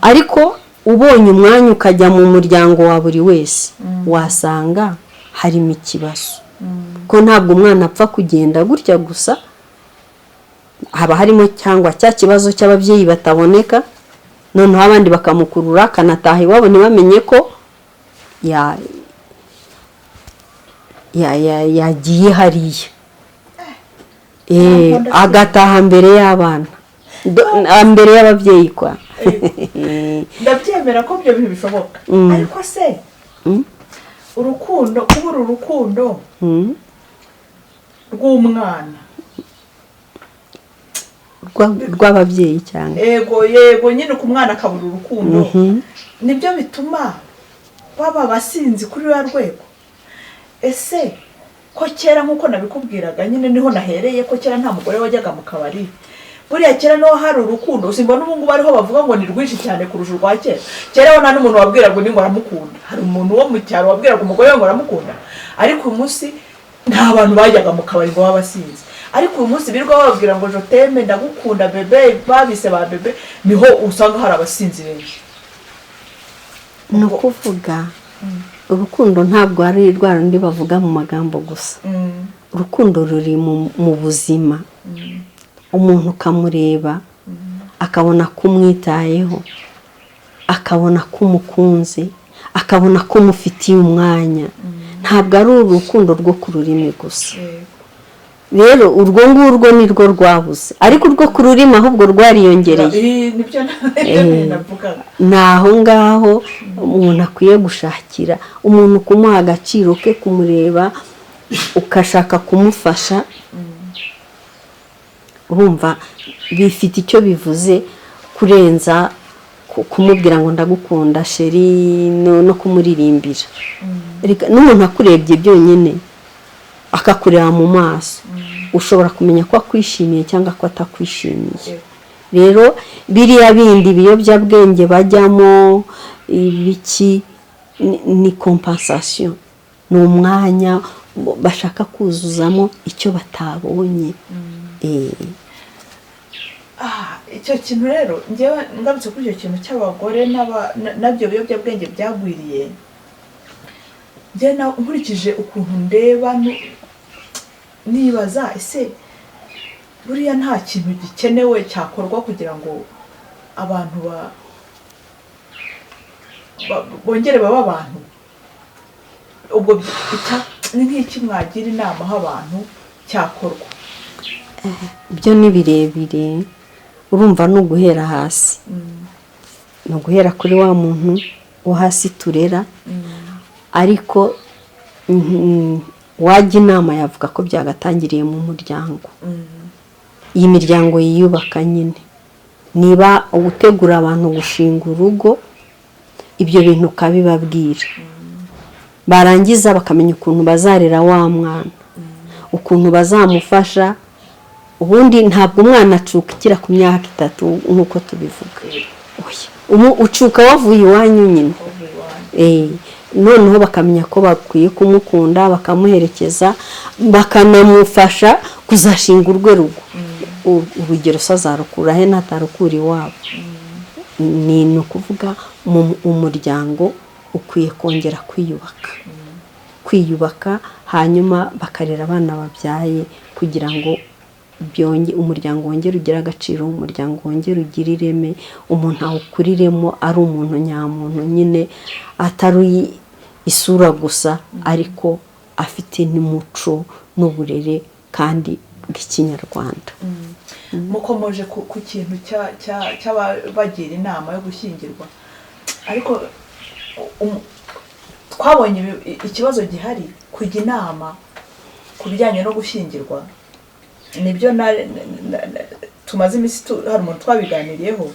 Ariko ubonye umwanya ukajya mu muryango wa buri wese, wasanga harimo ikibazo, ko ntabwo umwana apfa kugenda gutya gusa. Haba harimo cyangwa cya kibazo cy'ababyeyi bataboneka, noneho abandi bakamukurura, akanataha iwabo ntibamenye ko yagiye hariya. Agataha mbere y'abana, mbere y'ababyeyi kwa. Ndabyemera ko ibyo bintu bishoboka, ariko se Urukundo, kubura urukundo rw'umwana Rw'ababyeyi cyane. Yego, yego nyine, ku mwana akabura urukundo, nibyo bituma baba abasinzi kuri ruriya rwego. Ese ko kera, nk'uko nabikubwiraga nyine, niho nahereye, ko kera nta mugore wajyaga mu kabari, buriya kera niho hari urukundo? Simbona ubu ngubu ariho bavuga ngo ni rwinshi cyane kurusha urwa kera. Kera ho nta n'umuntu wabwiraga undi ngo aramukunda. Hari umuntu wo mu cyaro wabwiraga umugore we ngo aramukunda? Ariko uyu munsi nta bantu bajyaga mu kabari ngo babe abasinzi, ariko uyu munsi birirwa bababwira ngo "Je t'aime", "Ndagukunda bébé", babise ba bébé, niho usanga hari abasinzi benshi. Ni ukuvuga, urukundo ntabwo ari rwa rundi bavuga mu magambo gusa. Urukundo ruri mu buzima, umuntu ukamureba akabona ko umwitayeho, akabona ko umukunze, akabona ko umufitiye umwanya. Ntabwo ari urukundo rwo ku rurimi gusa. Rero urwo ngurwo ni rwo rwabuze, ariko urwo ku rurimi ahubwo rwariyongereye. Nibyo nibyo navugaga. Ni aho ngaho umuntu akwiye gushakira umuntu, kumuha agaciro ke, kumureba ugashaka kumufasha. Urumva bifite icyo bivuze kurenza kumubwira ngo "Ndagukunda chéri", no kumuririmbira. Reka, n'umuntu akurebye byonyine, akakureba mu maso, ushobora kumenya ko akwishimiye cyangwa ko atakwishimiye. Rero biriya bindi biyobyabwenge bajyamo ibiki, ni compensation, ni umwanya bashaka kuzuzamo icyo batabonye. Icyo kintu rero, njyewe ngarutse kuri icyo kintu cy'abagore nabyo biyobyabwenge byagwiriye, njyewe nkurikije ukuntu ndeba, nibaza: ese buriya nta kintu gikenewe cyakorwa kugira ngo abantu bongere babe abantu? Ubwo ni nk'iki mwagira inama aho abantu cyakorwa? Byo ni birebire. Urumva, ni uguhera hasi, ni uguhera kuri wa muntu wo hasi turera. Ariko wajya inama yavuga ko byagatangiriye mu muryango, iyi miryango yiyubaka nyine. Niba utegura abantu gushinga urugo, ibyo bintu ukabibabwira, barangiza bakamenya ukuntu bazarera wa mwana, ukuntu bazamufasha. Ubundi ntabwo umwana acukira ku myaka 3 nk'uko tubivuga. Oya. Ubu ucuka wavuye iwanyu nyine. Noneho bakamenya ko bakwiye kumukunda, bakamuherekeza, bakanamufasha kuzashinga urwe rugo. Urugero se azarukura he natarukura iwabo? Ni ukuvuga umuryango ukwiye kongera kwiyubaka, kwiyubaka, hanyuma bakarera abana babyaye kugira ngo umuryango wongere ugire agaciro, umuryango wongere ugire ireme, umuntu awukuriremo ari umuntu nyamuntu nyine, atari isura gusa, ariko afite n'umuco n'uburere kandi bw'Ikinyarwanda. Mukomoje ku kintu cy'ababagira inama yo gushyingirwa, ariko twabonye ikibazo gihari kujya inama ku bijyanye no gushyingirwa. Nibyo tumaze iminsi hari umuntu twabiganiriyeho.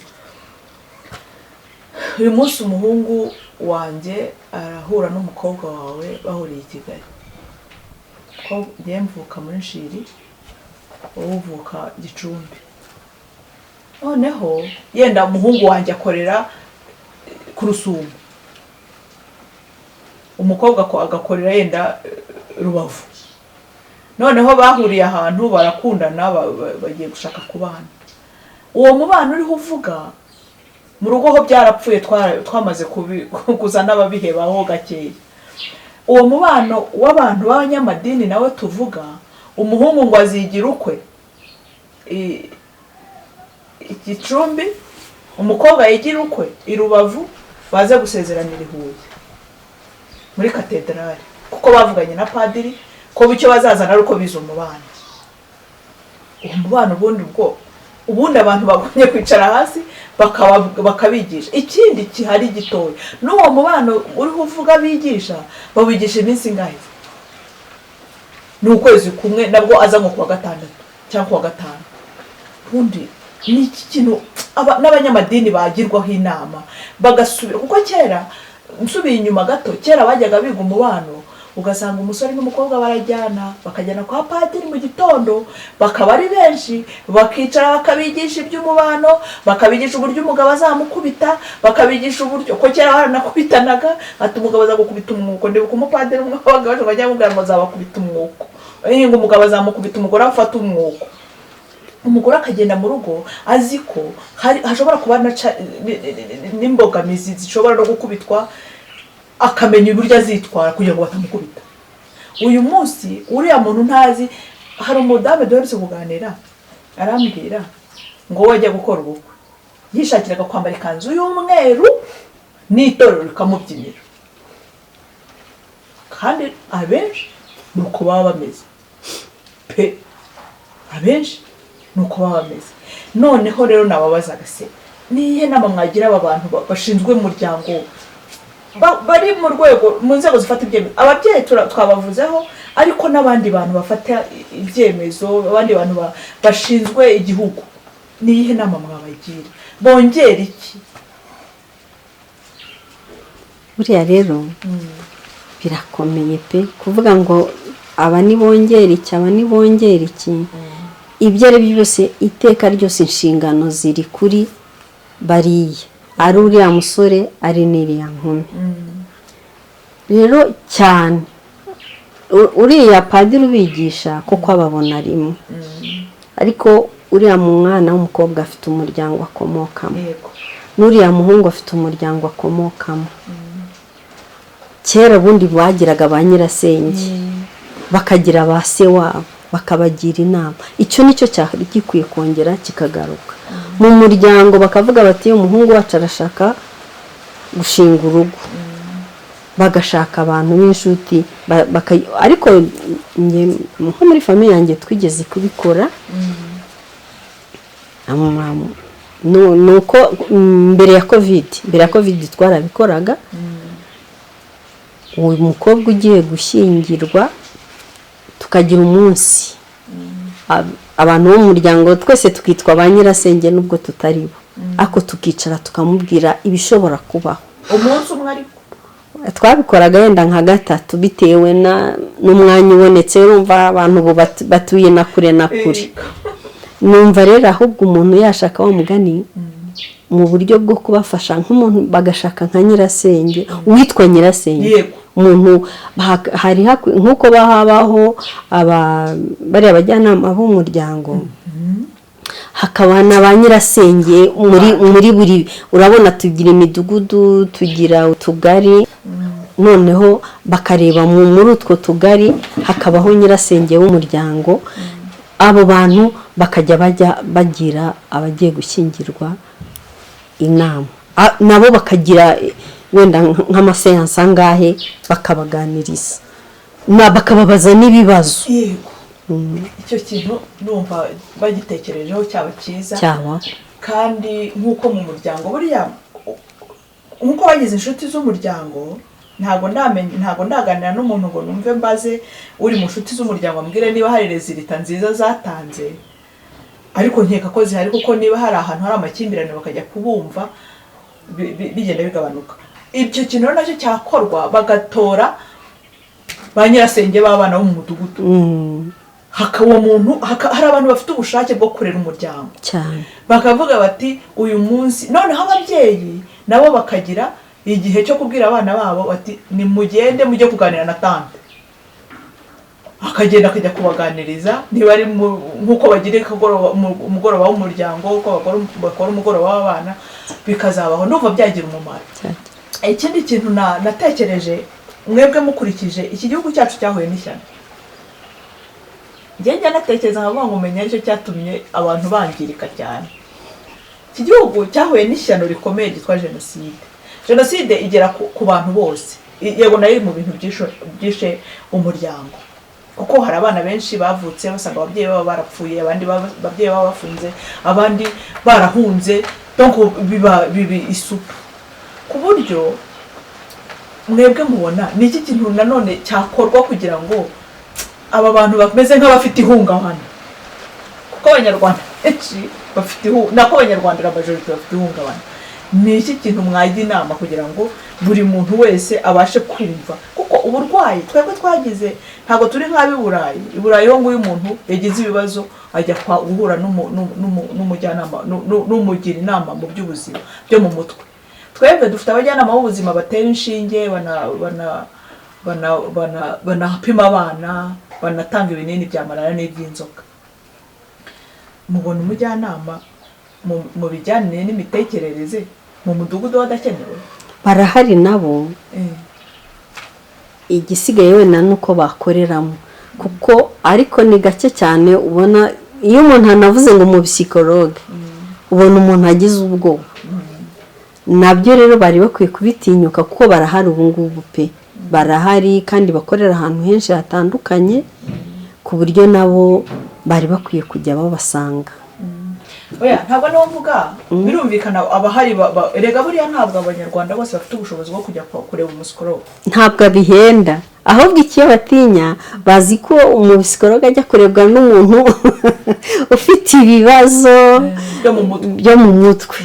Uyu munsi umuhungu wanjye arahura n'umukobwa wawe, bahuriye i Kigali, ko njyewe mvuka muri Nshiri, wowe uvuka Gicumbi. Noneho yenda umuhungu wanjye akorera ku Rusumo, umukobwa agakorera yenda Rubavu. Noneho bahuriye ahantu barakundana, bagiye gushaka kubana. Uwo mubano uriho uvuga mu rugo ho byarapfuye, twamaze kuza n'ababihebaho gakeya. Uwo mubano w'abantu b'abanyamadini nawe tuvuga, umuhungu ngo azigira ukwe i Gicumbi, umukobwa yigira ukwe i Rubavu, baze gusezeranira i Huye muri katedrali, kuko bavuganye na padiri ko icyo bazazana ari uko bize umubano. Uwo mubano ubundi ubwo Ubundi abantu bagumye kwicara hasi bakabigisha. Ikindi gihari gitoya, n'uwo mubano uriho uvuga bigisha, bawigisha iminsi ingahe? Ni ukwezi kumwe, nabwo aza nko kuwa gatandatu cyangwa kuwa gatanu. Ubundi ni iki kintu n'abanyamadini bagirwaho inama bagasubira, kuko kera, nsubiye inyuma gato, kera bajyaga biga umubano, ugasanga umusore n'umukobwa barajyana, bakajyana kwa padiri mu gitondo, bakaba ari benshi, bakicara bakabigisha iby'umubano, bakabigisha uburyo umugabo azamukubita, bakabigisha uburyo ko kera baranakubitanaga, ati umugabo azagukubita umwuko. Ndibuka umupadiri umwe wabaga baje bajya bamubwira ngo azabakubita umwuko, ngo umugabo azamukubita, umugore afata umwuko. Umugore akagenda mu rugo azi ko hari hashobora kuba n'imbogamizi zishobora no gukubitwa, akamenya uburyo azitwara kugira ngo batamukubita. Uyu munsi uriya muntu ntazi. Hari umudamu duherutse kuganira, arambwira ngo we ajya gukora ubukwe yishakiraga kwambara ikanzu y'umweru n'itorero rikamubyinira, kandi abenshi ni uko baba bameze pe, abenshi ni uko baba bameze. Noneho rero nababazaga se, ni iyihe nama mwagira aba bantu bashinzwe umuryango, bari mu rwego, mu nzego zifata ibyemezo? Ababyeyi twabavuzeho, ariko n'abandi bantu bafata ibyemezo, abandi bantu bashinzwe igihugu, ni iyihe nama mwabagira? Bongera iki? Buriya rero birakomeye pe kuvuga ngo aba nibongera iki, aba nibongera iki. Ibyo ari byo byose, iteka ryose inshingano ziri kuri bariya, ari uriya musore, ari n'iriya nkumi. Rero cyane uriya padiri ubigisha, kuko ababona rimwe, ariko uriya mwana w'umukobwa afite umuryango akomokamo, n'uriya muhungu afite umuryango akomokamo. Kera ubundi bagiraga ba nyirasenge, bakagira ba se wabo, bakabagira inama. Icyo nicyo cyari gikwiye kongera kikagaruka mu muryango, bakavuga bati umuhungu wacu arashaka gushinga urugo, bagashaka abantu b'inshuti, ariko njye, nko muri famille yanjye twigeze kubikora. Ni uko mbere ya COVID twarabikoraga. Uwo mukobwa ugiye gushyingirwa, tukagira umunsi, abantu bo mu muryango twese tukitwa ba nyirasenge nubwo tutari bo, ariko tukicara tukamubwira ibishobora kubaho. Umunsi umwe ariko? Twabikoraga wenda nka gatatu, bitewe n'umwanya ubonetse. Urumva abantu ubu batuye na kure na kure. Numva rero ahubwo umuntu yashaka wa mugani mu buryo bwo kubafasha, nk'umuntu bagashaka nka nyirasenge, uwitwa nyirasenge, umuntu hari nk'uko habaho bariya bajyanama b'umuryango, hakaba na ba nyirasenge muri buri, urabona tugira imidugudu, tugira utugari, noneho bakareba muri utwo tugari hakabaho nyirasenge w'umuryango. Abo bantu bakajya bajya bagira abagiye gushyingirwa inama, nabo bakagira wenda nk'amaseansi angahe, bakabaganiriza, bakababaza n'ibibazo. Yego, icyo kintu numva bagitekerejeho cyaba cyiza. Cyaba. Kandi nk'uko mu muryango buriya, nk'uko bagize inshuti z'umuryango, ntabwo ndamenya, ntabwo ndaganira n'umuntu ngo numve, mbaze uri mu nshuti z'umuryango, ambwire niba hari résultat nziza zatanze, ariko nkeka ko zihari, kuko niba hari ahantu hari amakimbirane bakajya kubumva, bigenda bigabanuka. Icyo kintu rero nacyo cyakorwa, bagatora ba nyirasenge b'abana bo mu mudugudu, hakaba uwo muntu, hari abantu bafite ubushake bwo kurera umuryango, bakavuga bati uyu munsi noneho ababyeyi nabo bakagira igihe cyo kubwira abana babo bati nimugende mujye kuganira na tante, akagenda akajya kubaganiriza, niba ari nk'uko bagira umugoroba w'umuryango, uko bakora umugoroba w'abana, bikazabaho. Ndumva byagira umumaro. Ikindi kintu natekereje, mwebwe mukurikije iki gihugu cyacu cyahuye n'ishyano, njye njya natekereza nkavuga ngo umenya aricyo cyatumye abantu bangirika cyane. Iki gihugu cyahuye n'ishyano rikomeye ryitwa jenoside. Jenoside igera ku bantu bose. Yego, nayo iri mu bintu byishe umuryango. Kuko hari abana benshi bavutse basanga ababyeyi babo barapfuye, abandi ababyeyi babo bafunze, abandi barahunze. Donc biba bibi isupu. Ku buryo mwebwe mubona ni iki kintu nanone cyakorwa kugira ngo aba bantu bameze nk'abafite ihungabana, kuko Abanyarwanda benshi bafite nako Abanyarwanda, la majorité, bafite ihungabana, ni iki kintu mwajya inama kugira ngo buri muntu wese abashe kumva? Kuko uburwayi twebwe twagize, ntabwo turi nk'ab'i Burayi. I Burayi ho nguyu umuntu yagize ibibazo ajya kwa guhura n'umujyanama, n'umugira inama mu by'ubuzima byo mu mutwe. Twebwe dufite abajyanama b'ubuzima batera inshinge, banapima abana, banatanga ibinini bya malariya n'iby'inzoka. Mubona umujyanama mu bijyanye n'imitekerereze mu mudugudu wadakenewe? Barahari nabo. Igisigaye wenda ni uko bakoreramo, kuko ariko ni gake cyane ubona. Iyo umuntu anavuze ngo mu psychologue, ubona umuntu agize ubwoba. Nabyo rero bari bakwiye kubitinyuka, kuko barahari ubu ngubu pe, barahari kandi bakorera ahantu henshi hatandukanye, ku buryo nabo bari bakwiye kujya babasanga. Oya, ntabwo niwo mvuga. Birumvikana, abahari erega buriya ntabwo Abanyarwanda bose bafite ubushobozi bwo kujya kureba umu psychologue. Ntabwo abihenda, ahubwo icyo batinya, bazi ko umu psychologue ajya kurebwa n'umuntu ufite ibibazo byo mu mutwe. Byo mu mutwe.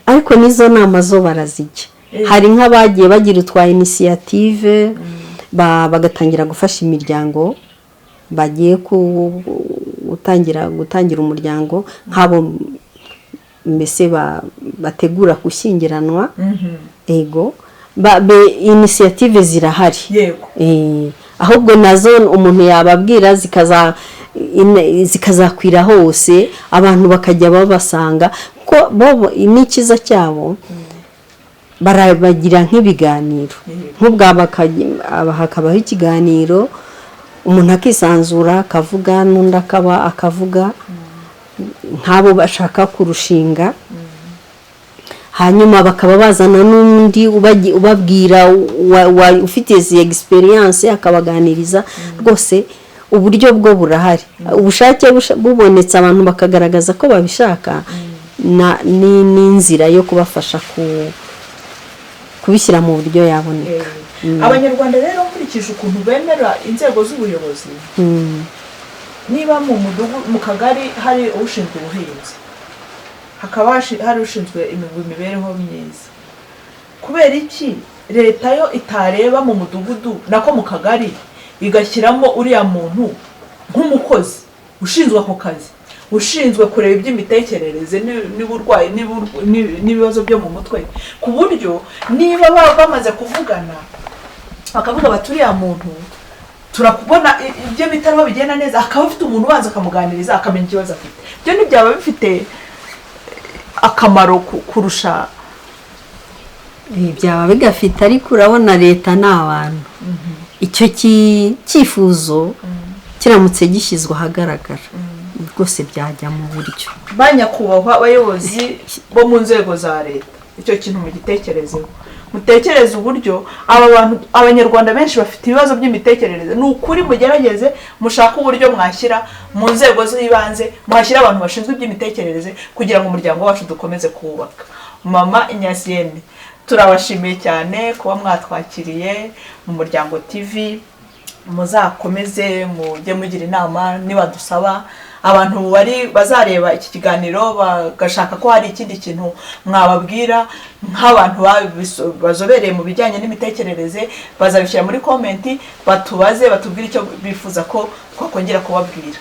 Ariko n'izo nama zo barazijya. Hari nk'abagiye bagira utwa initiative, bagatangira gufasha imiryango bagiye gutangira umuryango, nk'abo mbese bategura gushyingiranwa. Ego, initiative zirahari. Ahubwo nazo umuntu yababwira zikazakwira hose, abantu bakajya babasanga, kuko bo n'icyiza cyabo barabagira nk'ibiganiro. Nk'ubwa hakabaho ikiganiro, umuntu akisanzura akavuga, n'undi akaba akavuga, nk'abo bashaka kurushinga, hanyuma bakaba bazana n'undi ubabwira ufite izi expérience, akabaganiriza. Rwose uburyo bwo burahari, ubushake bubonetse, abantu bakagaragaza ko babishaka, ni n'inzira yo kubafasha kubishyira mu buryo yaboneka. Abanyarwanda rero, nkurikije ukuntu bemera inzego z'ubuyobozi, niba mu mudugudu, mu kagari hari ushinzwe ubuhinzi, hakaba hari ushinzwe imibereho myiza, kubera iki leta yo itareba mu mudugudu, nako mu kagari, igashyiramo uriya muntu nk'umukozi ushinzwe ako kazi, ushinzwe kureba iby'imitekerereze n'uburwayi n'ibibazo byo mu mutwe, ku buryo niba bamaze kuvugana bakavuga bati: "Uriya muntu turakubona ibyo bitariho bigenda neza," akaba afite umuntu ubanza akamuganiriza, akamenya ikibazo afite, ibyo ntibyaba bifite akamaro kurusha? Byaba bigafite, ariko urabona leta ni abantu. Icyo cyifuzo kiramutse gishyizwe ahagaragara, rwose byajya mu buryo. Ba nyakubahwa abayobozi bo mu nzego za leta, icyo kintu mugitekerezeho, mutekereze uburyo aba bantu, Abanyarwanda benshi bafite ibibazo by'imitekerereze. Ni ukuri mugerageze mushake uburyo mwashyira mu nzego z'ibanze, mwashyira abantu bashinzwe iby'imitekerereze, kugira ngo umuryango wacu dukomeze kuwubaka. Mama Inyasiyene, turabashimiye cyane kuba mwatwakiriye mu Muryango TV. Muzakomeze mujye mugira inama. Nibadusaba, abantu bari bazareba iki kiganiro bagashaka ko hari ikindi kintu mwababwira nk'abantu bazobereye mu bijyanye n'imitekerereze, bazabishyira muri comment, batubaze, batubwire icyo bifuza ko twakongera kubabwira.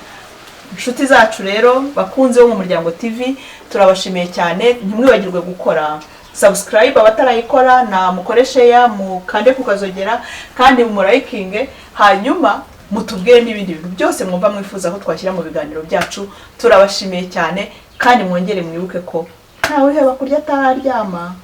Inshuti zacu rero, bakunze bo mu Muryango TV, turabashimiye cyane. Ntimwibagirwe gukora subscribe abatarayikora, na mukore share, mukande kukazogera, kandi murayikinge, hanyuma mutubwire n'ibindi bintu byose mwumva mwifuza ko twashyira mu biganiro byacu. Turabashimiye cyane, kandi mwongere mwibuke ko ntawe uheba kurya atararyama.